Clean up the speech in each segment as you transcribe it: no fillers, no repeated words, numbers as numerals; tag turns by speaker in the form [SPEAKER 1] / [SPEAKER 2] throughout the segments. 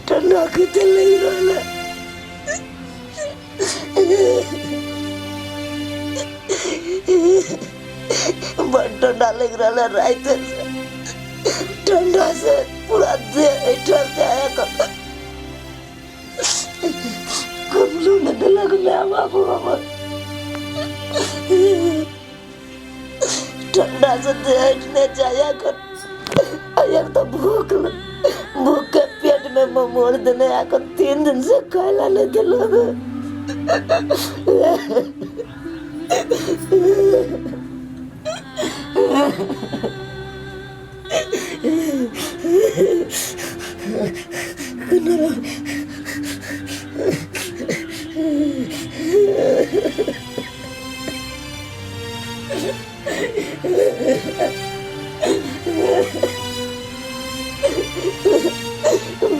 [SPEAKER 1] ठंडा कते लागि रहल है। बड़ ठंडा लागि रहल है राति से। ठंडा से पूरा देह ऐठल जाए कमलो नहि देलक माय बाबू हमर। ठंडा से देह ऐठने जाए कर। आ एक तो भूख भूख के पेट में ममोड़ देने आकर 3 दिन से खाइला नहीं देलक।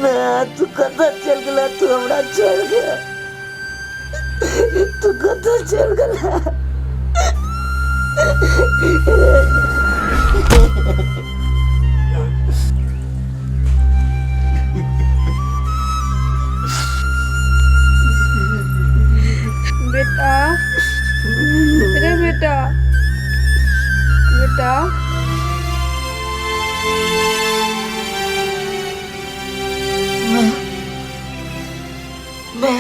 [SPEAKER 1] मैं तू कतऽ चलि गेला? तू हमरा छोड़ के तू कतऽ चलि गेला?
[SPEAKER 2] बेटा रे बेटा, बेटा
[SPEAKER 1] मैं मैं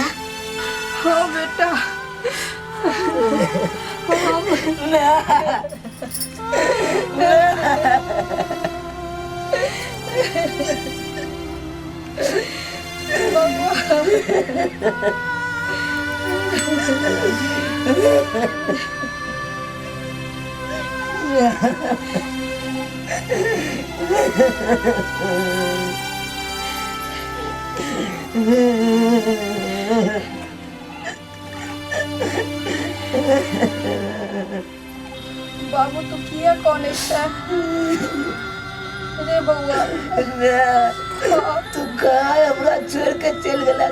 [SPEAKER 2] हाँ बेटा, हाँ।
[SPEAKER 1] मैं
[SPEAKER 2] बाबू तू किया कौन छै रे बउआ?
[SPEAKER 1] तू कहाँ हमरा छोड़ के चलि गेला?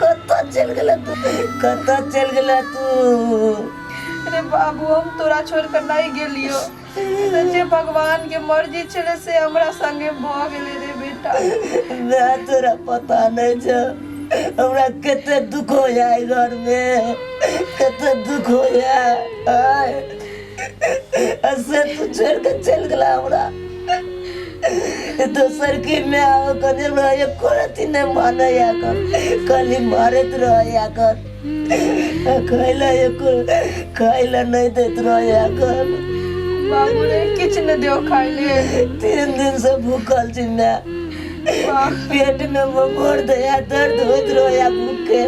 [SPEAKER 1] कतऽ चलि गेला तू? कतऽ चलि गेला तू?
[SPEAKER 2] रे बाबू, हम तोरा छोड़ कर नहीं गेलियो। जे भगवान के मर्जी छले से हमरा संगे भ गेले रे बेटा।
[SPEAKER 1] मैं तोरा पता नहीं छौ हमरा कते दुख हो जाए घर में, कते दुख हो जाए। से तू छोड़ के चल गेला हमरा। दोसर की मैं आओ कने हमरा एको रत्ती नहीं माने या कर, खाली मारैत रहे या कर, खाइला एको खाइला नहीं दैत रहे या कर।
[SPEAKER 2] बाबू रे, किछु नहीं देओ खाइले।
[SPEAKER 1] 3 दिन से भूखल छी मैं, पेट में मोड़ दया दर्द होइत रहे भूख के,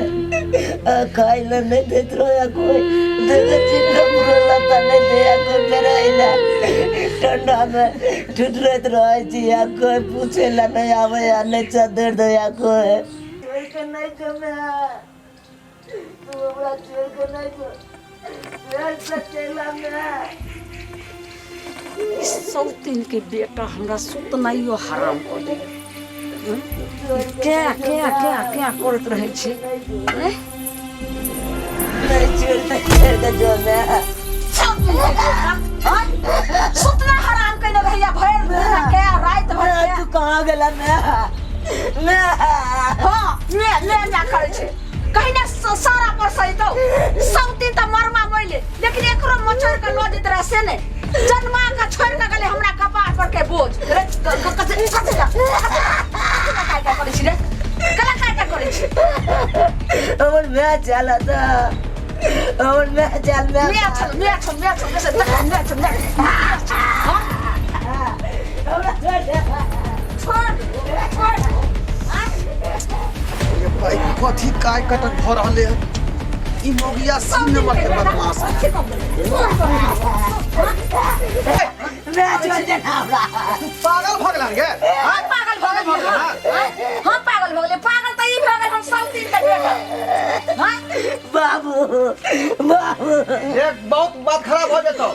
[SPEAKER 1] खाइला नहीं दैत रहे कोई। देखे छी कपड़ो लत्ता नहीं दया कोई पेराइला। ठंडा में ठिठुरैत रहे छी आ कोई पूछे ला नहीं आवे आ नहीं चद्दर दया कोई। छोड़ के नहीं जो मैं, तू हमरा छोड़ के नहीं जो, छोड़ के चला मैं।
[SPEAKER 3] सौतीन के बेटा हमरा सुतनाइयो हराम कऽ देलक। क्या क्या क्या क्या करैत रहै छै?
[SPEAKER 1] नहीं छोड़ के छोड़ के जो मैं।
[SPEAKER 3] सुतना हराम कइने रहैया भरि दिन के राति भरि के।
[SPEAKER 1] तू कहाँ गेला? मैं मैं
[SPEAKER 3] हाँ, मैं मैं मैं करै छै कहीं ना सारा पर सहितो सौतीन त मरमा मैले, लेकिन एकरो मचोड़ के लऽ जेत रहे से नहीं। जन्मा के छोड़ के गेलै हमरा कपार पर के बोझ रे। कथी कथी ला कथी ला काय काय करै छी रे? कला काय काय करै छी?
[SPEAKER 1] हमर मैं चला था, हमर मैं चल मैं
[SPEAKER 3] मैं छल मैं छल मैं छल मैं छल मैं छल मैं हाँ
[SPEAKER 1] हमरा छोड़ दे,
[SPEAKER 3] छोड़ छोड़।
[SPEAKER 4] ये भाई कथी काय कटक भऽ रहले है? ई मोगिया सीन नंबर के बदमाश है।
[SPEAKER 1] मैं छोड़ दे हमरा।
[SPEAKER 4] तू पागल भऽ गेलहन गे?
[SPEAKER 3] हम पागल भऽ गेलियै? हम पागल भऽ गेलियै? पागल तऽ ई भऽ गेल हम सौतीन के बेटा। हाँ
[SPEAKER 1] बाबू बाबू,
[SPEAKER 4] एक बहुत बात खराब हो जेतौ।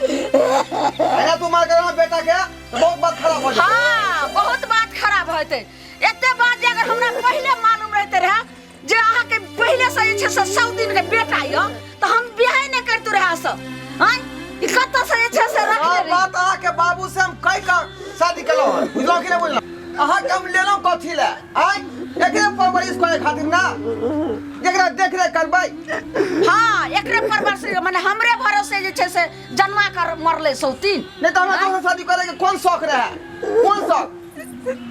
[SPEAKER 4] एना तू मार के बेटा के तऽ बहुत बात खराब हो जेतौ।
[SPEAKER 3] हाँ, बहुत बात खराब होतै। एते बात जे अगर हमरा पहिले मालूम रहते रहे जे अहाँके पहिले से जे छै से सौतीन के बेटा यऽ तऽ हम बियाह नहि करितु रहे से। आँय, ई कतऽ से जे छै से रखने
[SPEAKER 4] हाँ,
[SPEAKER 3] रही?
[SPEAKER 4] बात अहाँके बाबू से हम कहि कऽ शादी केलहुँ हन, बुझलहुँ कि नहि बुझलहुँ? अहाँ के हम लेलहुँ कथी लए आय एकरे परवरिश करे खातिर ना एकरा देख रेख करबै
[SPEAKER 3] हाँ एकरे परवरिश माने हमरे भरोसे जे छै से जन्मा कर मरले सौतीन
[SPEAKER 4] नहीं तो हमरा दोसर शादी करे के कौन शौक रहे कौन शौक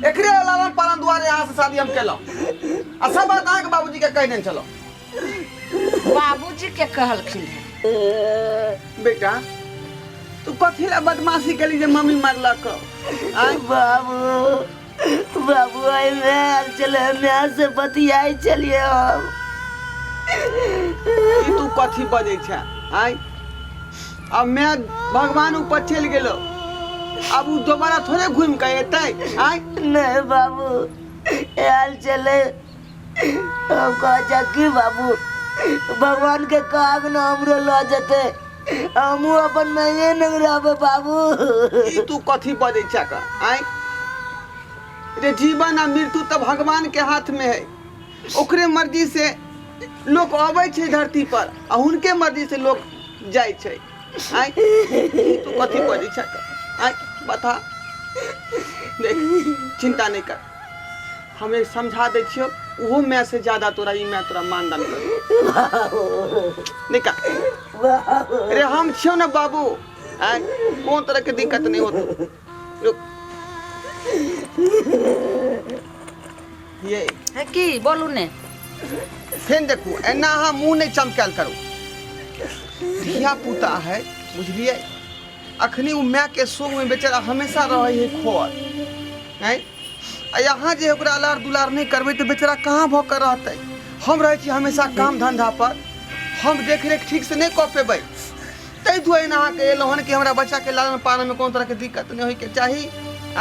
[SPEAKER 4] एकरे लालन पालन दुआरे यहाँ से शादी हम केलहुँ आ सब बात अहाँके बाबूजी के कहि देने छलहुँ
[SPEAKER 3] बाबूजी के कहलखिन है
[SPEAKER 4] बेटा तू कथी ला बदमाशी केली जे मम्मी मारलक आय
[SPEAKER 1] बाबू बाबू आई मैं आयल छलै माय से बतियाइ छलियै हम
[SPEAKER 4] ई तू कथी बजै छै आय अब मैं भगवान ऊपर चलि गेलो अब उ दोबारा थोड़े घूमि के एतै आय
[SPEAKER 1] नहीं बाबू आयल छलै हम कहै छै की बाबू भगवान के कहब ने हमरो लऽ जेतै हमहूँ अपन माइए नहीं रहबै बाबू
[SPEAKER 4] ई तू कथी बजै छै का आय रे जीवन आ मृत्यु तऽ भगवान के हाथ में है ओकरे मर्जी से लोक अबै छै धरती पर आ हुनके मर्जी से लोक जाइ छै आय ई तू कथी बजै छै का आय बता देख चिंता नहीं कर हम एक समझा दै छियौ ओहो माय से ज्यादा तोरा ई माय तोरा मानदान कर निका अरे हम छियौ ने बाबू आय कोन तरह के दिक्कत नहीं होतो रुक ये
[SPEAKER 3] है की बोलू ने
[SPEAKER 4] फेन देखू एना अहाँ मुँह नहीं चमकायल करू धिया पुता है बुझलियै अखनी ओ माय के सोग में बेचारा हमेशा रहै है खोअल आँय आ यहाँ जे ओकरा अलार दुलार नहि करबै तऽ बेचारा कहाँ भऽ कऽ रहतै हम रहै छी हमेशा काम धन्धा पर हम देखरेख ठीकसँ नहि कऽ पेबै ताहि दुआरे ने अहाँके एलहुँ हन कि हमरा बच्चाके लालन पालनमे कोनो तरहके दिक्कत नहि होइके चाही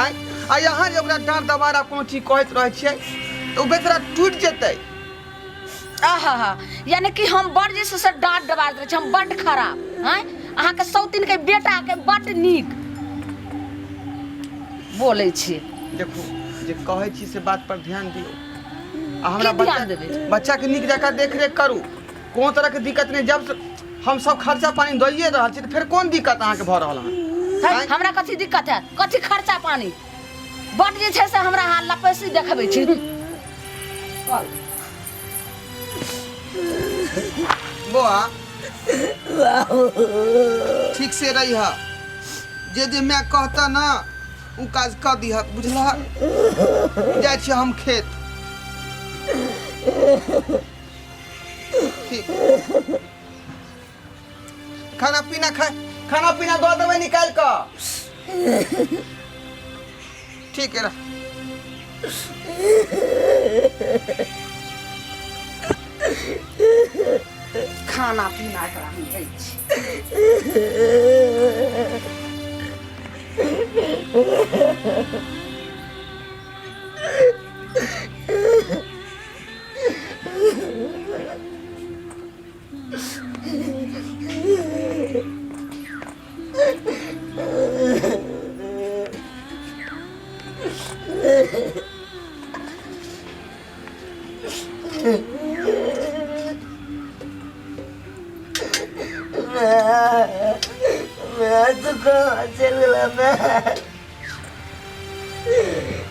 [SPEAKER 4] आँय आ यहाँ जे ओकरा डाँट दबार आ कोनो चीज कहैत रहै छियै तऽ ओ बेचारा टूटि जेतै
[SPEAKER 3] आहा हा यानी कि हम बड़ जे छै से डाँट दबार दै छी हम बड्ड खराब आँय अहाँके सौतीनके बेटाके बड्ड नीक बोलै छी
[SPEAKER 4] देखू जे कहै छी से बात पर ध्यान दियौ आ हमरा
[SPEAKER 3] की
[SPEAKER 4] बच्चा
[SPEAKER 3] ध्यान देबै?
[SPEAKER 4] बच्चाके नीक जकाँ देखरेख करू कोनो तरहके दिक्कत नहि जब हम सब खर्चा पानी दैए रहल छी तऽ फेर कोन दिक्कत अहाँके भऽ रहल हन
[SPEAKER 3] है,
[SPEAKER 4] आँय?
[SPEAKER 3] हमरा कथी दिक्कत है कथी खर्चा पानी बड जे छै से हमरा अहाँ लपेसी देखबै छी
[SPEAKER 4] बौआ ठीक से रही जे जे माय कहता ना उ काज कऽ दिह बुझलह जाइ छी हम खेत ठीक खाना पीना खा खाना पीना दऽ देबै निकालि कऽ ठीक है रह
[SPEAKER 3] खाना पीना एकरा हम दै छी
[SPEAKER 1] मैं तो कहाँ चल गया मैं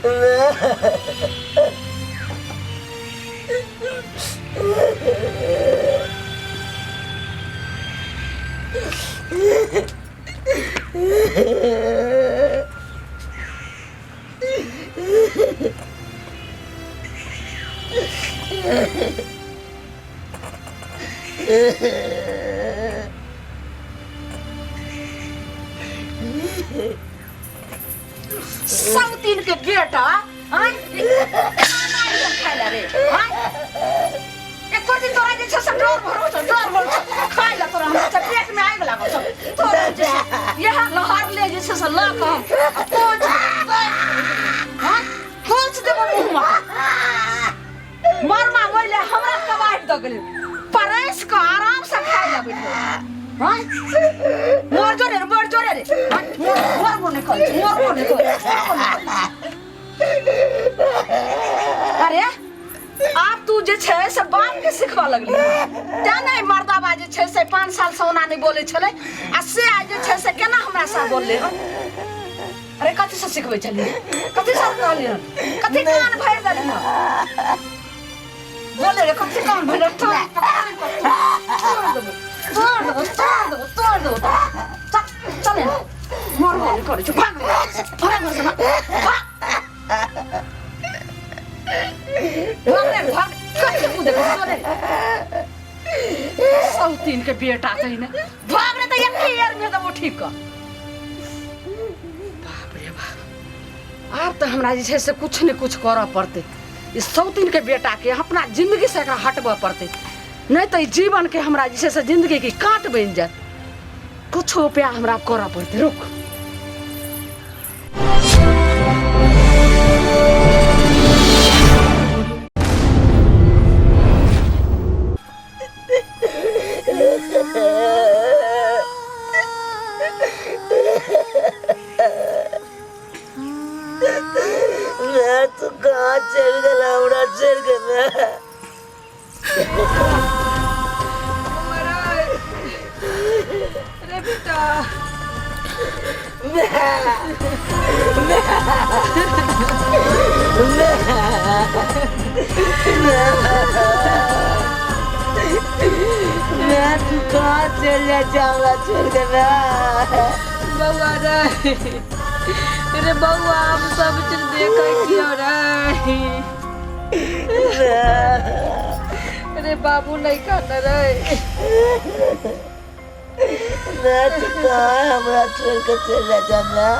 [SPEAKER 1] मैं
[SPEAKER 3] सब तीन के बेटा आँय? खाना एकदम खाय ला रे आँय? एको दिन तोरा जे छै से डर भरोसा डर भरोसा खाय ला तोरा हमरा पेट में आगि लागल छौ तोरा जे छै इएह लहर ले जे छै से लऽ कऽ हम आ पोंछ हाँ पोंछ देबो मुँहमे मरमा बोले हमरा कबाड़ दऽ गेलै परसि कऽ आराम से खाय ला बैठो हाँ मर जो रे मर जो रे हाँ, मर मरबो नहि करै छै, मरबो नहि करै छै, मरबो नहि करै छै। अरे आब तू जे छै से बाप के सिखबऽ लगली तें नहि मर्दाबा जे छै से 5 साल से ओना नहि बोलै छलै आ से आइ जे छै से केना हमरा से बोलले हन अरे कथी से सिखबै छलियै कथी से कहलियै कथी कान भरि देलियै बोले रे कथी कान भरि तोड़ देबो तोड़ देबो तोड़ देबो तोड़ देबो चल चले मरबो नहि करै छौ भाग भाग घर से भाग भाग रे भाग कथी मुँह देखै छौ रे सौतीन के बेटा कहीं ने बाप रे तऽ एके यार में देबो ठीक कऽ बाप रे बाप आब तऽ हमरा जे छै से कुछ ने कुछ करऽ पड़तै ई सौतीनके बेटाके अपना जिन्दगीसँ एकरा हटबऽ पड़तै नहि तऽ ई जीवनके हमरा जे छै से जिन्दगीके काँट बनि जायत कुछो उपाय हमरा करऽ पड़तै रुक
[SPEAKER 1] मैं तू कहाँ चल गेला हमरा चल गेला
[SPEAKER 2] रे बेटा
[SPEAKER 1] मैं तू कहाँ चल जा हमरा चल गेला
[SPEAKER 2] बौआ रे रे बौआ हम सब चीज देखै छियौ रे रे बाबू नहीं खाना रे
[SPEAKER 1] मैं तू कहाँ हमरा छोड़ के चल जा जा मैं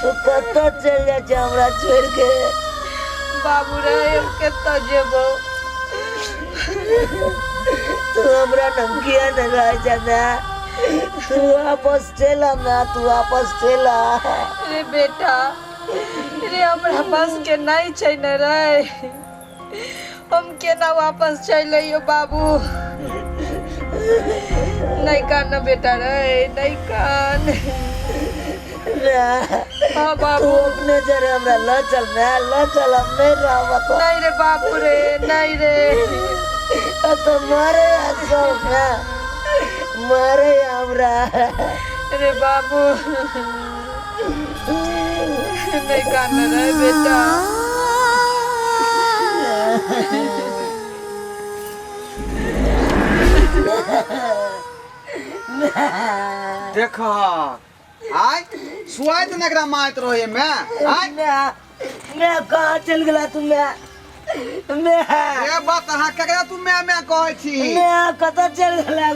[SPEAKER 1] तू कतऽ चल जा जा हमरा छोड़ के
[SPEAKER 2] बाबू रे हम कतऽ जेबौ
[SPEAKER 1] तू हमरा नमकिया न रह जा मैं तू वापस चल आ मैं तू वापस चल आ
[SPEAKER 2] रे बेटा रे हमरा पास के नहीं छै ने रे हम केना वापस चलि अइयो बाबू नहीं कान बेटा रे नहीं कान हाँ
[SPEAKER 1] तू
[SPEAKER 2] बाबू
[SPEAKER 1] अपने जरे हमरा ल चल मैं ल चल हम नहीं रहब तो
[SPEAKER 2] नहीं रे बाबू रे नहीं रे
[SPEAKER 1] तो मारे सब मैं मारे हमरा
[SPEAKER 2] रे बाबू नहीं कान रे बेटा
[SPEAKER 4] देख आय सुआइत ने एकरा मारैत रहे मैं आय
[SPEAKER 1] मैं मैं कहाँ चल गेला तू मैं मैं
[SPEAKER 4] ए बात अहाँ केकरा तू मैं मैं कहै छी
[SPEAKER 1] मैं कतऽ चल गेला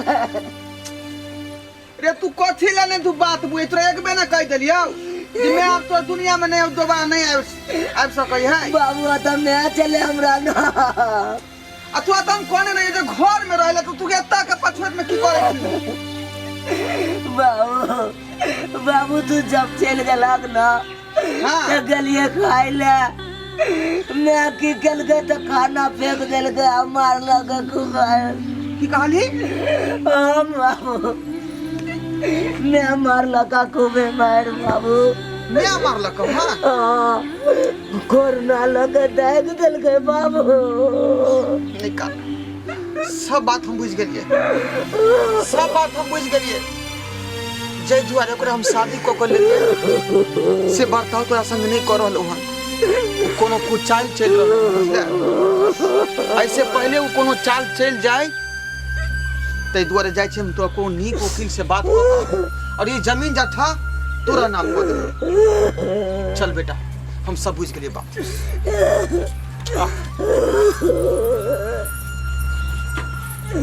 [SPEAKER 4] रे तू कथी ले नहीं तू बात बुझ तोरा एक बेर ने कहि देलियौ जे मैं आब तोरा दुनिया में नहीं दोबारा नहीं आबि आबि सकै है
[SPEAKER 1] बाबू तऽ मैं चले हमरा ना
[SPEAKER 4] आ तू तऽ हम कहने नहीं जे घर में रहले तो तू एतऽ के पछुआत में की करै छी
[SPEAKER 1] बाबू बाबू तू जब चल गेलक ना
[SPEAKER 4] हाँ
[SPEAKER 1] तऽ गेलियै खाय ले मैं की केलकै तऽ खाना फेंक देलकै आ मारलकै खूब
[SPEAKER 4] की कहली
[SPEAKER 1] हम बाबू मैं मारलका खूबे मार बाबू
[SPEAKER 4] मैं मारलक हाँ
[SPEAKER 1] हाँ, कोरोना लगे दागि देलकै बाबू
[SPEAKER 4] निकाल सब बात हम बुझि गेलियै सब बात हम बुझि गेलियै जाहि दुआरे ओकरा हम शादी कऽ कऽ लेलियै से बर्ताव तोरा संग नहि कऽ रहलहुँ हन ओ कोनो कुचाल चलि रहल हन, बुझले एहिसँ पहिले ओ कोनो चाल चलि जाय ताहि दुआरे जाइ छी हम तोरा कोनो नीक वकील से बात कऽ कऽ और ई जमीन जथा तोरा नाम कऽ देबै चल बेटा हम सब बुझि गेलियै बात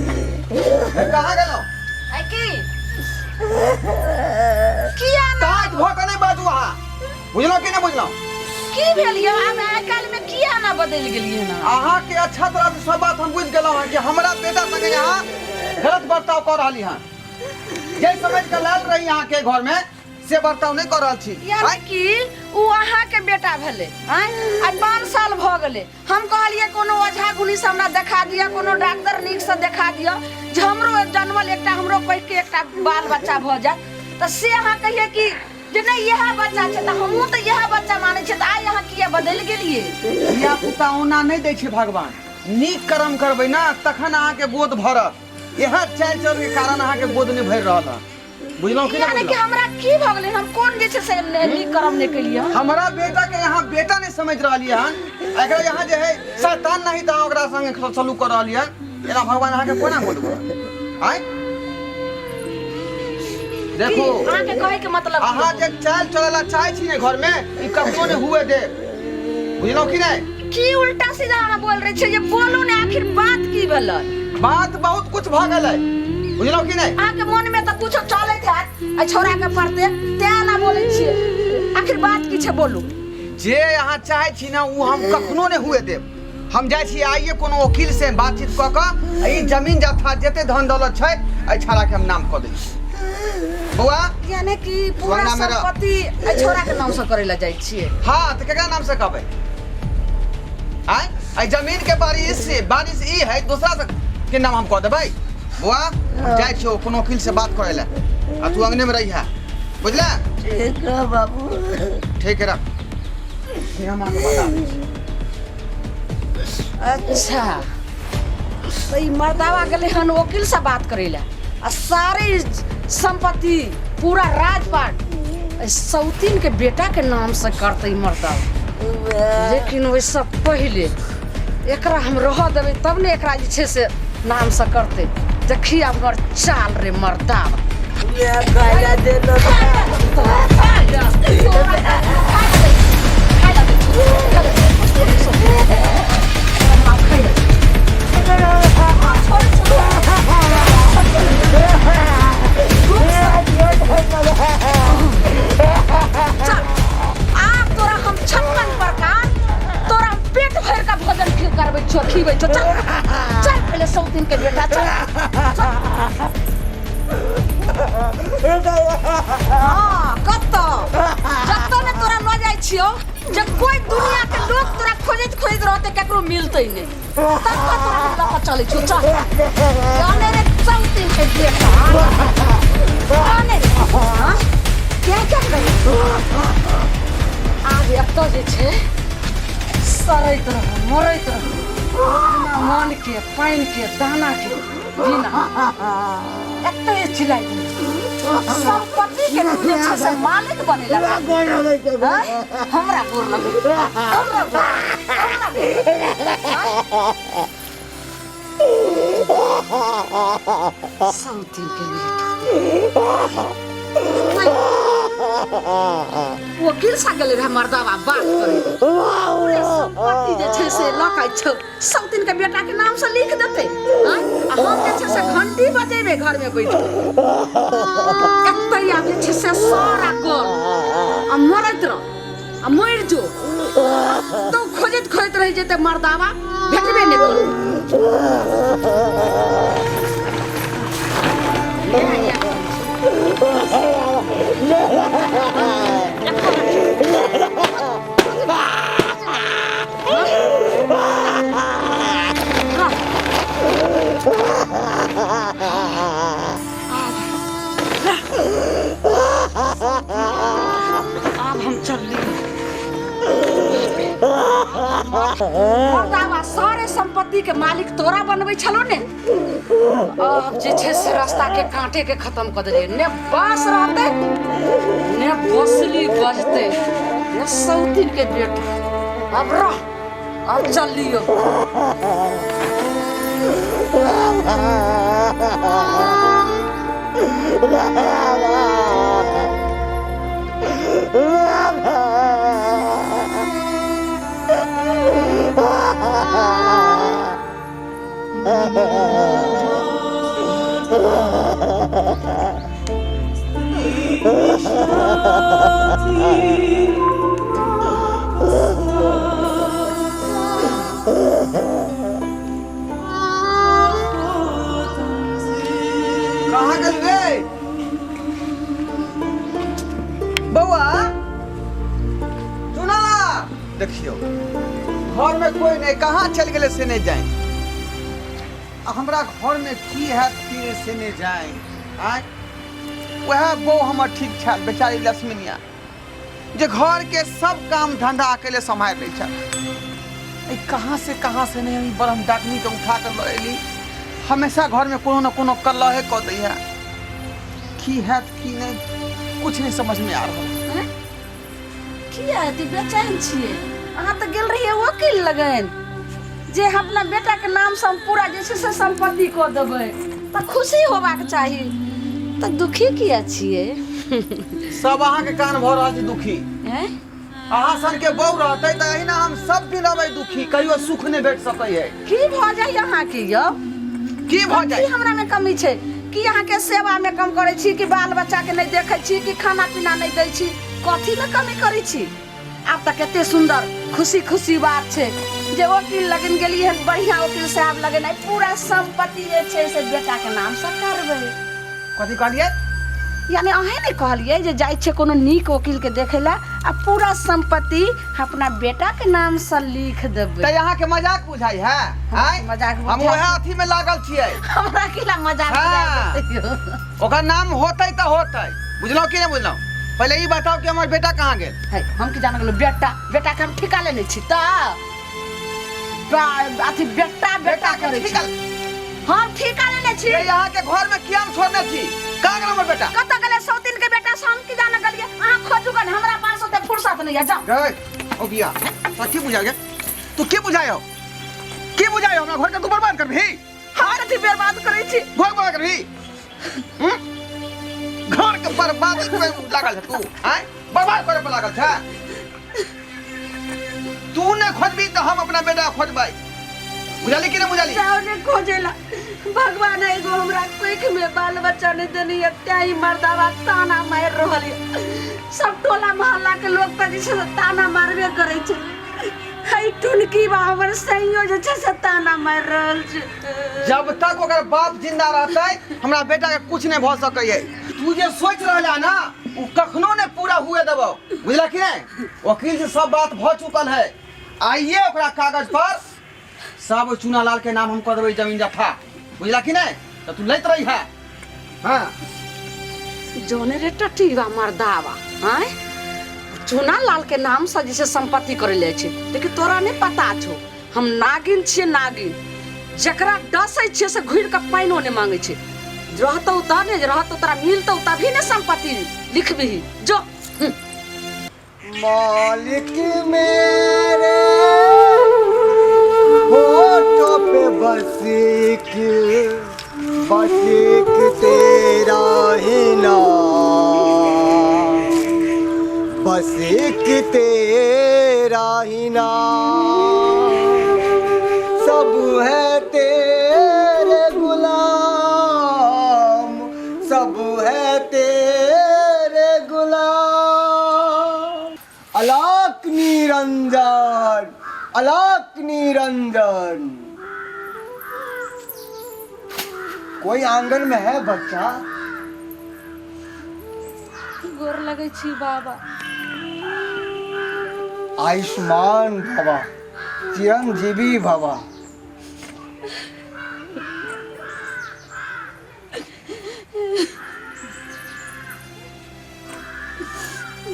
[SPEAKER 4] कहाँ गेलहुँ
[SPEAKER 3] है की किया ना
[SPEAKER 4] टाइट भऽ कऽ नहि बाजू अहाँ बुझलहुँ कि नहि बुझलहुँ
[SPEAKER 3] की भेल यौ आब आइ काल्हि में किया ना बदलि गेलियै ना
[SPEAKER 4] अहाँके अच्छा तरह से सब बात हम बुझि गेलहुँ हँ कि हमरा बेटा संगे अहाँ गलत बर्ताव कऽ रहली हँ जे समझ के लाल रही अहाँके घर में से बर्ताव नहि कऽ रहल छी
[SPEAKER 3] यानी कि उ अहाँके बेटा भेलै आँय आइ 5 साल भऽ गेलै हम कहलियै कोनो ओझा गुनी से हमरा देखा दिअ कोनो डॉक्टर नीक से देखा दिअ जे हमरो जनमल एकटा हमरो पैघ के एकटा बाल बच्चा भऽ जायत तऽ से अहाँ कहियै कि जे नहि इएह बच्चा छै तऽ हमहूँ तऽ इएह बच्चा मानै छियै तऽ आइ अहाँ किया बदलि गेलियै
[SPEAKER 4] धिया पुता ओना नहि दै छै भगवान नीक कर्म करबै ने तखन अहाँके गोद भरत इएह चालि चल के कारण अहाँके गोद नहि भरि रहल हँ बुझलहुँ कि नहि
[SPEAKER 3] यानी कि
[SPEAKER 4] बुझलहुँ
[SPEAKER 3] हमरा की भऽ गेलै हम कोन जे छै से ने नीक करम नहि केलियै हन।
[SPEAKER 4] हमरा बेटा के यहाँ बेटा नहीं समझ रहलियै हन, एकरा यहाँ जे है शैतान नहीं तऽ अहाँ ओकरा संगे सलूक कऽ रहलियै हन। एना भगवान अहाँके कोना बोलू आँय? देखो
[SPEAKER 3] की अहाँके कहै के मतलब की
[SPEAKER 4] अहाँ
[SPEAKER 3] होल?
[SPEAKER 4] जे चाल चलै ला चाहै छी ने घर में, ई कखनो नहीं हुए दे, बुझलहुँ कि नहीं?
[SPEAKER 3] की उल्टा सीधा अहाँ बोल रहे छियै जे बोलू ने, आखिर बात की भेलै?
[SPEAKER 4] बात बहुत कुछ भऽ गेलै, बुझलहुँ कि नहीं?
[SPEAKER 3] अहाँके मन में तऽ कुछो चलैत हैत एहि छौड़ा के पड़ते, तें ना बोलै छियै। आखिर बात की छै बोलू।
[SPEAKER 4] जे अहाँ चाहै छी ने ओ हम कखनो नहि हुए देब। हम जाइ छी आइए कोनो वकील से बातचीत कऽ कऽ आ ई जमीन जथा जते धन दौलत छै एहि छाड़ाके हम नाम कऽ दै छी बौआ।
[SPEAKER 3] यानी कि पूरा
[SPEAKER 4] अंगना में रह।
[SPEAKER 3] संपत्ति एहि छौड़ा के नाम से करै लए जाइ छियै?
[SPEAKER 4] हाँ, तऽ केकरा नाम से कहबै आय? एहि जमीन के बारिश से बारिश ई है, दोसरा से के नाम हम कऽ देबै? बौआ, हम जाइ छियौ कोनो वकील से बात करै लए आ तू अंगने में रहिहा, बुझले?
[SPEAKER 1] ठीक है बाबू।
[SPEAKER 4] ठीक है, रख। हम अहाँके बता दै छी।
[SPEAKER 3] अच्छा, तऽ ई मर्दावा गेलै हन वकील से बात करै लए आ सारे संपत्ति पूरा राजपाट एहि सौतीन के बेटा के नाम से करतै मर्दावा। लेकिन ओहिसँ पहिले एकरा हम रहऽ देबै तब ने एकरा जे छै से नाम से करतै। देखी आब हमर चाल रे मर्दावा।
[SPEAKER 1] खाइला देलो।
[SPEAKER 3] चल, आब तोरा हम 56 प्रकार तोरा हम पेट भर का भोजन खी करबै छो, खीबै छो। चल चल, पहले सौतीन के बेटा, चल चल। हाँ, कतऽ जतऽ ने तोरा लऽ जाइ छियौ जे कोई दुनिया के लोग तोरा खोजैत खोजैत रहते, केकरो मिलतै नहि, तब तोरा हम लऽ कऽ चलै छियौ। चल जाने रे सौतीन के बेटा, जाने रे। हाँ? क्या क्या करी आब एतऽ जे छै सड़ैत रह, मरैत रह, बिना मन के पानि के दाना के बिना एतऽ चिल्लाइत रह। संपत्ति के तू जे छै से मालिक बनेला। आँय? हमरा गोर लगै, हमरा गोर, हमरा गोर। सौतीन के बेटा वकील सा गेलै रहे मर्दावा बात करे। पूरे संपत्ति जे छै से लऽ कऽ छौ सौतीन के बेटा के नाम से लिख देतै। आँय? आ हम जे छै से घंटी बजेबै घर में बैठ के। एतै आब जे छै से सारा गल आ मरैत रह आ मरि जो, तो खोजैत खोजैत रहि जेतै मर्दावा, भेटबे नहि करतै। इएह इएह आब हम चलली। मर्दावा, सारे संपत्ति के मालिक तोरा बनबै छलो ने, आब जे छै से रास्ता के कांटे के खत्म कऽ देलियै। ने बाँस रहतै ने बसली बजतै ने सौतीन के बेटा। अब रह, अब चल लियो।
[SPEAKER 4] कहाँ गेल रे बौआ? सुना, देखियौ घर में कोई नहीं, कहाँ चल गेलै से नहीं जाए। आ हमरा घर में की हैत की नहीं से नहीं जाए। आँय, वएह बौ हमर ठीक छल बेचारी लक्ष्मीनिया, जे घर के सब काम धंधा अकेले सम्हारि लै छल। ई कहाँ से नहीं हम ब्रह्म डाकनी के उठा कर लऽ एली, हमेशा घर में कोनो न कोनो कलहे कऽ दै है। की हैत की नहीं कुछ नहीं समझ में आ रहा है।
[SPEAKER 3] किया एते बेचैन छियै? अहाँ तऽ गेल रहियै वकील लगन जे हम अपना बेटाके नामसँ हम पूरा जे छै से सम्पत्ति कऽ देबै, तऽ खुशी होबाक चाही, तऽ दुखी किया छियै?
[SPEAKER 4] सब अहाँके कान भऽ रहल छै दुखी।
[SPEAKER 3] हैं?
[SPEAKER 4] अहाँ सन के बहू रहतै तऽ एहिना हम सब दिन रहबै दुखी, कहियो सुख नहि भेट सकै है।
[SPEAKER 3] की भऽ जाइए अहाँके यौ?
[SPEAKER 4] की भऽ
[SPEAKER 3] की
[SPEAKER 4] जाइ?
[SPEAKER 3] हमरा में कमी छै? की अहाँके सेवा में कम करै छी, कि बाल बच्चा के नहि देखै छी, कि खाना पीना नहि दै छी? कथी में कमी करै छी? आब तऽ कते सुंदर खुशी खुशी बात छै जे वकील लगन गेलियै हन, बढ़िया वकील साहब लगन, आइ पूरा संपत्ति जे छै से बेटा के नाम से करबै।
[SPEAKER 4] कथी कहलियै?
[SPEAKER 3] यानी अहें नहि कहलियै जे जाइ छियै कोनो नीक वकील के देखै लए आ पूरा संपत्ति अपना बेटा के नाम से लिख देबै।
[SPEAKER 4] तऽ अहाँके मजाक बुझाइ है? आँय?
[SPEAKER 3] मजाक
[SPEAKER 4] हम
[SPEAKER 3] बुझाइ।
[SPEAKER 4] वएह अथी में लागल छियै।
[SPEAKER 3] हमरा की ला मजाक
[SPEAKER 4] हाँ।
[SPEAKER 3] बुझाइ देतै?
[SPEAKER 4] ओकर नाम होतै तऽ होतै, बुझलहुँ कि नहि बुझलहुँ? पहिले ई बताउ कि हमर बेटा कहाँ गेल?
[SPEAKER 3] है, हम की जान गेलहुँ बेटा? बेटा के हम ठिका लेने छी तऽ अथी बेटा बेटा करै छी। हम ठिका लेने छी।
[SPEAKER 4] ये अहाँ के घर में किया हम छोड़ने छी? कहाँ गेल हमर बेटा?
[SPEAKER 3] कतऽ गेलै सौतीन के बेटा से हम की जान गेलियै? अहाँ खोजू गन, हमरा पास ओते फुर्सत नहीं है, जाओ।
[SPEAKER 4] गए ओ गिया तो की बुझा गया? तू की बुझायो, की बुझायो? हमरा घर के तू बर्बाद करबही?
[SPEAKER 3] हम कथी बर्बाद करै छी?
[SPEAKER 4] घर बर्बाद करबही? हम्म? घर के बर्बादी पे लागल है तू? आय बर्बाद करे पर लागल छै? तू ने खोजबी तऽ हम अपना बेटा खोजबै, बुझली कि नहि बुझली?
[SPEAKER 3] जाओ ने खोजेला, भगवान एगो हमरा कोख में बाल बच्चा नहीं देनी है, तें ही मर्दावा ताना मारि रहल ये। सब टोला मोहल्ला के लोग तऽ जे छै से ताना मारबे करै छै। है टुनकी बा हमर सैयो जे छै से ताना मारि रहल छै।
[SPEAKER 4] जब तक ओकर बाप जिंदा रहतै हमरा बेटा के कुछ नहीं भऽ सकै है। तू जे सोच रहल है ना उ कखनो नहीं पूरा हुए देबो, बुझला कि नहीं? वकील से सब बात भऽ चुकल है, आइए ओकरा कागज पर सब चूना लाल के नाम हम कऽ देबै जमीन जथा, बुझला कि नहीं? तऽ तू लैत रही है। हाँ।
[SPEAKER 3] जोने रे टटीवा मर्दावा, आँय चूना लाल के नाम से जैसे संपत्ति करे ले छै, लेकिन तोरा नहीं पता छौ हम नागिन छियै, नागिन जकरा डसै छियै से घुरि कऽ पानिओ नहि मांगै छै। रहतौ तऽ ने, रहतौ तोरा मिलतौ तभी ने संपत्ति लिखबिही, जो।
[SPEAKER 5] मालिक मेरे होठों पे बस एक, बस एक तेरा ही नाम, बस एक तेरा ही नाम, सब है तेरे गुलाम, सब है तेरे गुलाम। अलाक निरंजन, अलाक निरंजन। कोई आंगन में है बच्चा?
[SPEAKER 2] गोर लगै छी बाबा।
[SPEAKER 5] आयुष्मान भवा, चिरंजीवी भवा।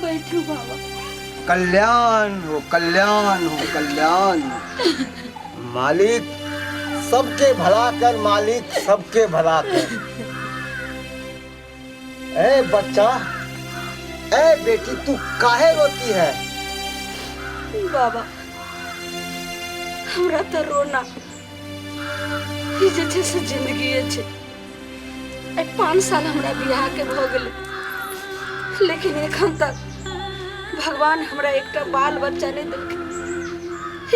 [SPEAKER 2] बैठू बाबा।
[SPEAKER 5] कल्याण हो, कल्याण हो, कल्याण हो। मालिक सबके भला कर, मालिक सबके भला कर। ए बच्चा, ए बेटी, तू काहे रोती है?
[SPEAKER 3] बाबा हमरा तऽ रोना ई जे छै से जिंदगी छै। आइ 5 साल हमरा बियाह के भऽ गेलै, लेकिन एखन तक भगवान हमरा एकटा बाल बच्चा नहि देलखिन।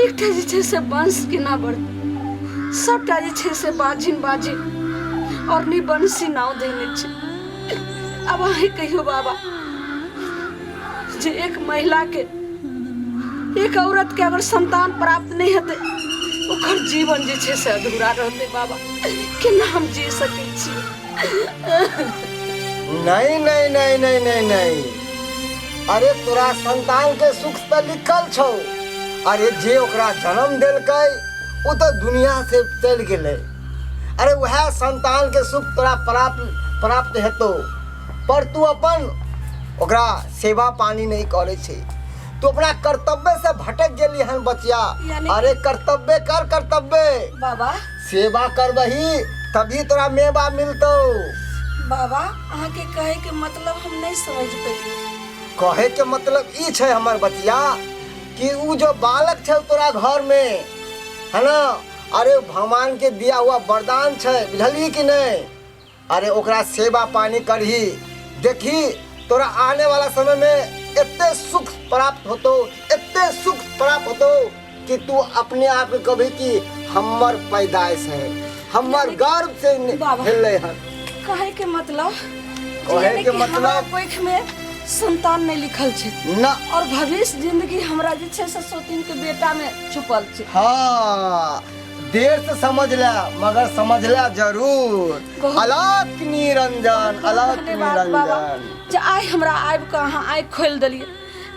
[SPEAKER 3] एकटा जे छै से वंश केना बढ़तै? सबटा जे छै से बाजिन बाजिन और नहि वंशी नाव देने छै। आब अहीं कहियो बाबा जे एक महिला के, एक औरत के अगर संतान प्राप्त नहीं हेतै ओकर जीवन जे छै से अधूरा रहतै। बाबा केना हम जी सकै छी?
[SPEAKER 5] नहीं नहीं नहीं नहीं नहीं नहीं, अरे तोरा संतान के सुख तऽ लिखल छौ। अरे जे ओकरा जन्म देलकै ओ तऽ दुनिया से चलि गेलै। अरे वएह संतान के सुख तोरा प्राप्त प्राप्त हेतौ, पर तू अपन ओकरा सेवा पानी नहीं करै छै। तू अपना कर्तव्य से भटक गेली हन बचिया। अरे कर्तव्य कर, कर्तव्य
[SPEAKER 3] बाबा,
[SPEAKER 5] सेवा करबही तभी तोरा मेवा मिलतौ।
[SPEAKER 3] बाबा अहाँके कहे के मतलब हम नहीं समझ पेलियै।
[SPEAKER 5] कहे के मतलब ई छै हमर बचिया कि उ जो बालक छै तोरा घर में है ना, अरे भगवान के दिया हुआ वरदान छै, बुझलिही कि नहीं? अरे ओकरा सेवा पानी करही, देखी तोरा आने वाला समय में एते सुख प्राप्त होतो, एते सुख प्राप्त होतो कि तू अपने आप के कभी कि हमर पैदाइश है, हमर गर्भ से
[SPEAKER 3] बाबा।
[SPEAKER 5] भेलै हन।
[SPEAKER 3] कहे के मतलब
[SPEAKER 5] कहे
[SPEAKER 3] यानी
[SPEAKER 5] के
[SPEAKER 3] कि हमरा
[SPEAKER 5] मतलब-
[SPEAKER 3] कोख में संतान नहीं लिखल छै
[SPEAKER 5] ना
[SPEAKER 3] और भविष्य जिंदगी हमरा जे छै से सौतीन के बेटा में छुपल छै।
[SPEAKER 5] हाँ, देर से समझ ले मगर समझ ले जरूर।
[SPEAKER 3] बहुत-
[SPEAKER 5] अलख निरंजन, अलख
[SPEAKER 3] धन्यवाद बाबा
[SPEAKER 5] निरंजन।
[SPEAKER 3] जे आइ हमरा आबि कऽ अहाँ आँखि खोलि देलियै,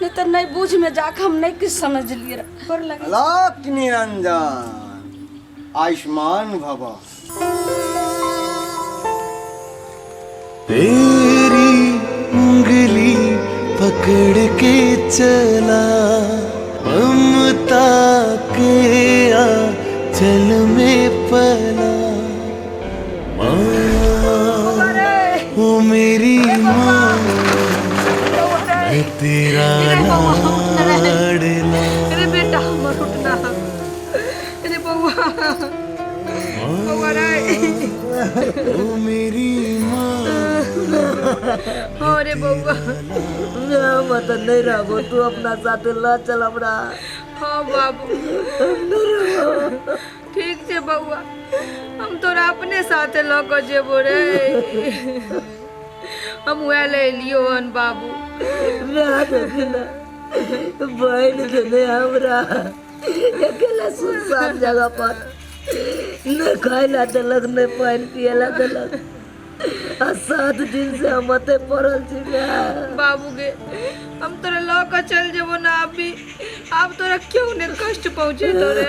[SPEAKER 3] नहीं तऽ नहीं बुझ में जाके हम नहीं किछु समझलियै रह। गोर लगै छी।
[SPEAKER 5] अलख निरंजन, आयुष्मान भव।
[SPEAKER 6] तेरी उंगली पकड़ के चला, ममता के आंचल में पला। माँ ओ मेरी माँ, मैं तेरा लाडला।
[SPEAKER 2] अरे बेटा हमर उठना, अरे बउआ बउआ रे।
[SPEAKER 6] ओ मेरी माँ।
[SPEAKER 2] अरे बउआ।
[SPEAKER 1] हम तऽ नहीं रहबो, तू अपना साथ ल चल हमरा।
[SPEAKER 2] हाँ बाबू ठीक छै बउआ, हम तोरा अपने साथे लऽ कऽ जेबो रे, हम वएह ले एलियो हन बाबू।
[SPEAKER 1] बहन देने हमरा अकेला सुनसान जगह पर, न खाए ला देलक न पानि पिए ला देलक, आ 7 दिन से हम अते पड़ल छी।
[SPEAKER 2] बाबू गे, हम तोरा लऽ कऽ चल जेबो ना, अभी आब तोरा क्यों ने कष्ट पहुँचेतो रे।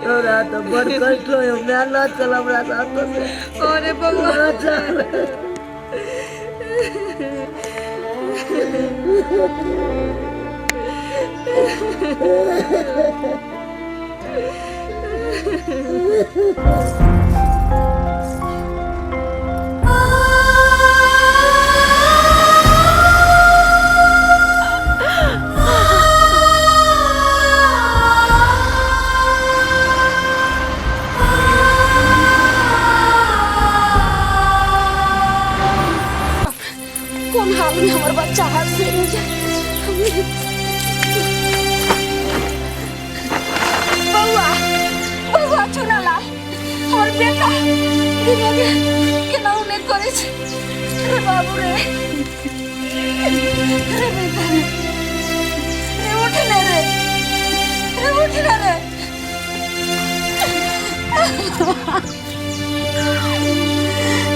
[SPEAKER 1] हमरा तऽ बड़ कष्ट होय, माय ल चल हमरा साथ से।
[SPEAKER 2] अरे बउआ।
[SPEAKER 1] ल चल।
[SPEAKER 3] कोन हाल में हमर बच्चा है से बउआ, बउआ चुनाला हमर बेटा धीरे केना नहि करै छै। रे बाबू रे, रे बेटा रे, रे उठ ने रे, रे उठ ने रे।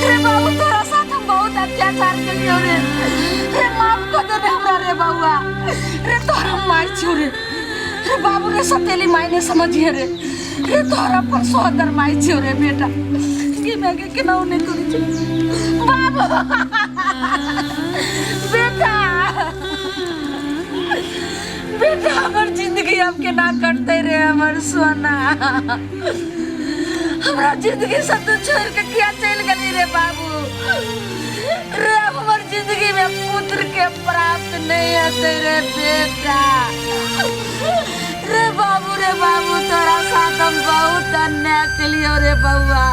[SPEAKER 3] रे बाबू तोरा साथ हम बहुत अत्याचार केलियौ रे, रे माफ कऽ दे रे हमरा रे बउआ, रे तोहरा माय छियौ रे, रे बाबू रे सतेली माय ने समझिए रे, रे तोहरा अपन सोहदर माय छियौ रे बेटा, की मैं के केना नहि करै छै बाबू। बेटा बेटा हमर जिंदगी अब केना कटतै रे हमर सोना, हमरा जिंदगी से तू छोड़ के किया चलि गेली रे बाबू रे, अब हमर जिंदगी में पुत्र के प्राप्त नहीं हेतै रे बेटा रे बाबू रे बाबू तोरा साथ हम बहुत अन्याय केलियौ रे बउआ,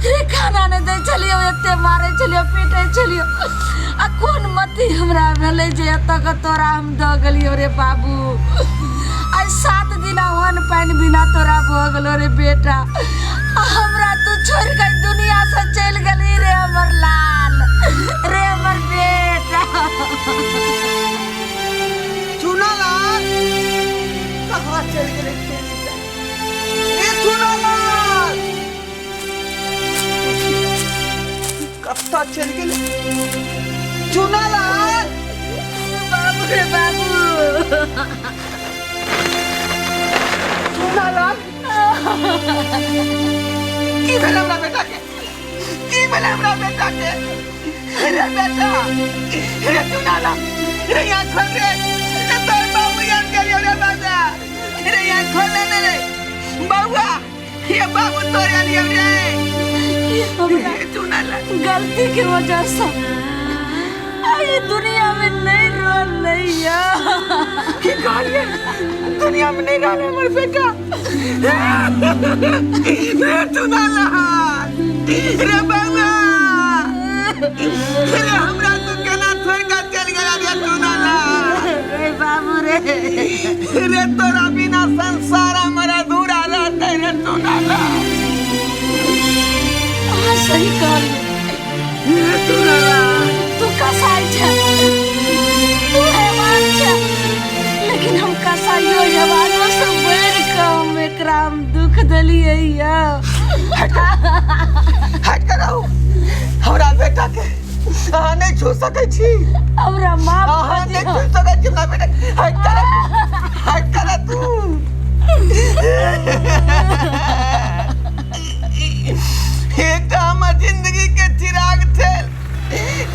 [SPEAKER 3] रे खाना नहीं दै छलियौ, एते मारै छलियौ पीटै छलियौ, आ कोन मति हमरा भेलै जे एतऽ के तोरा हम दऽ गेलियौ रे बाबू। आइ 7 दिन अन्न पानि बिना तोरा भऽ गेलो रे बेटा, आ हमरा तू छोड़ि कऽ दुनिया से चलि गेली रे हमर लाल रे हमर बेटा।
[SPEAKER 4] चुनालाल कहाँ चलि गेलै रे चुनालाल, कतऽ चलि गेलै चुनालाल?
[SPEAKER 3] बाबू रे बाबू।
[SPEAKER 4] चुनालाल की भेल हमरा बेटा के, की भेल हमरा बेटा के? रे बेटा रे चुनालाल रे यहाँ खोल रे, रे तोर बाबू यहाँ गेलियो रे बाबा, रे यहाँ खोल ले ने रे बउआ, ये बाबू तोर आलियो रे।
[SPEAKER 3] हमरा
[SPEAKER 4] चुनालाल
[SPEAKER 3] गलती के वजह से आई दुनिया में नहीं रहलै या
[SPEAKER 4] की कहलिए दुनिया में नहीं रहले हमर बेटा रे तू ना रे बाबा रे हमरा तू केना छोड़ के चल गेला रे तू ना
[SPEAKER 1] रे बाबू रे
[SPEAKER 4] रे तोरा बिना संसार हमर अधूरा रहतै रे तू ना
[SPEAKER 3] अहाँ सही कहलिए
[SPEAKER 4] रे तू ना
[SPEAKER 3] तू कसाई छै तू हैवान छै लेकिन हम कसाइयो हैवानो से बढ़ि कऽ हम एकरा हम दुख देलियै यऽ
[SPEAKER 4] हट कर रहू हमरा बेटा के अहाँ नहि छू सकै छी
[SPEAKER 3] हमरा माफ
[SPEAKER 4] अहाँ
[SPEAKER 3] कऽ
[SPEAKER 4] नहि
[SPEAKER 3] दिअ
[SPEAKER 4] छू सकै छी हमरा बेटा के। हट कर हट कर तू एकटा हमर जिंदगी के चिराग छल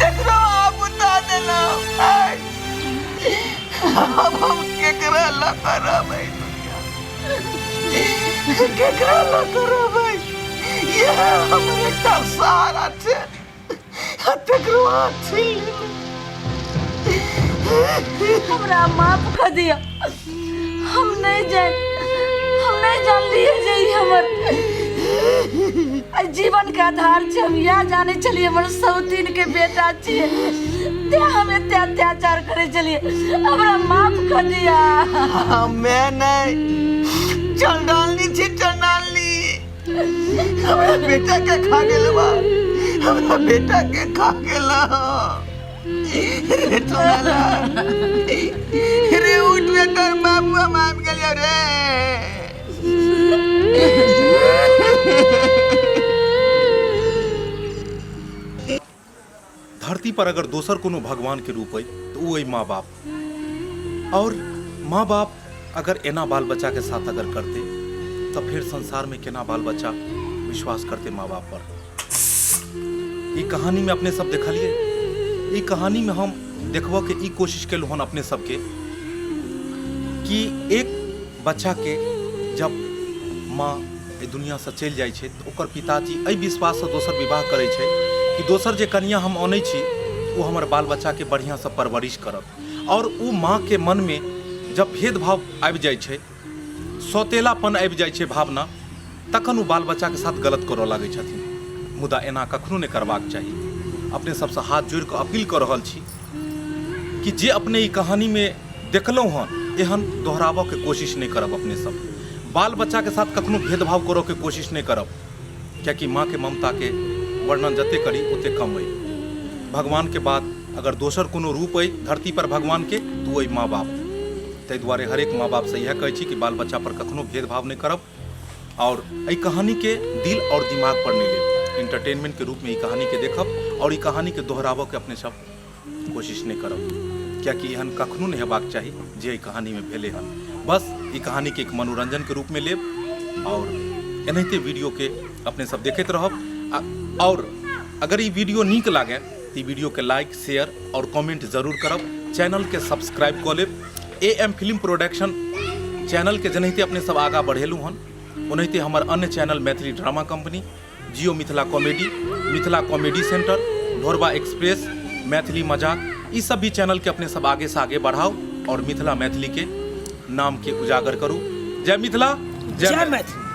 [SPEAKER 4] तकरो अहाँ बुता देलहुँ आइ आब हम केकरा लऽ कऽ रहबै केकरा लऽ कऽ रहबै इएह हमर एकटा सहारा छै आ तकरो अहाँ छीन लेलहुँ
[SPEAKER 3] हमरा माफ कऽ दिअ हम नहि जान हम नहि जानलियै जे ई हमर जीवन के आधार छै हम इएह जानै छलियै हमर सौतीन के बेटा छियै तें हम एते अत्याचार करै छलियै हमरा माफ कऽ दिअ
[SPEAKER 4] हमे नहि चंडालनी छी चंडालनी हमरा बेटा के खा गेल बा हमरा बेटा के खा गेल रे चंडाला रे उठ रे तोर बाबू हम आबि गेलियो रे
[SPEAKER 7] धरती पर अगर दोसर कोनो भगवान के रूप अइ तऽ ओ अइ माँ बाप और माँ बाप अगर एना बाल बच्चा के साथ अगर करते तऽ फेर संसार में केना बाल बच्चा विश्वास करते माँ बाप पर ई कहानी में अपने सब देखलिए ई कहानी में हम देखबऽ के ई कोशिश केलहुँ हन अपने सबके कि एक बच्चा के जब माँ एहि दुनिआँसँ चलि जाइ छै तऽ ओकर पिताजी एहि विश्वाससँ दोसर विवाह करै छै कि दोसर जे कनिआँ हम अनै छी ओ हमर बाल बच्चाके बढ़िआँसँ परवरिश करत आओर ओ माँके मनमे जब भेदभाव आबि जाइ छै सौतेलापन आबि जाइ छै भावना तखन ओ बाल बच्चाके साथ गलत करऽ लागै छथिन मुदा एना कखनो नहि करबाक चाही अपने सबसँ हाथ जोड़ि कऽ अपील कऽ रहल छी कि जे अपने ई कहानीमे देखलहुँ हन एहन दोहराबऽके कोशिश नहि करब अपने सब बाल बच्चाके साथ कखनो भेदभाव करऽके कोशिश नहि करब कियाकि माँके ममताके वर्णन जते करी ओते कम अइ भगवानके बाद अगर दोसर कोनो रूप अइ धरती पर भगवानके तऽ ओ अइ माँ बाप ताहि दुआरे हरेक माँ बापसँ इएह कहै छी कि बाल बच्चा पर कखनो भेदभाव नहि करब और एहि कहानीके दिल और दिमाग पर नहि लेब इंटरटेनमेंटके रूपमे ई कहानीके देखब और ई कहानीके दोहराबऽके अपने सब कोशिश नहि करब कियाकि एहन कखनो नहि हेबाक चाही जे एहि कहानीमे भेलै हन बस ई कहानीके एक मनोरंजनके रूपमे लेब और एनाहिते वीडियोके अपने सब देखैत रहब और अगर ई वीडियो नीक लागे तऽ ई वीडियोके लाइक शेयर और कमेंट जरूर करब चैनलके सब्सक्राइब कऽ लेब ए एम फिल्म प्रोडक्शन चैनलके जेनाहिते अपने सब आगाँ बढ़ेलहुँ हन ओनाहिते हमर अन्य channel Maithili drama company Jio Mithila comedy Mithila comedy centre Dhorba express Maithili मजाक ई सब भी चैनलके अपने सब आगे से आगे बढ़ाउ और मिथिला मैथिली के नाम के उजागर करू जय मिथिला
[SPEAKER 8] जय मैथिली।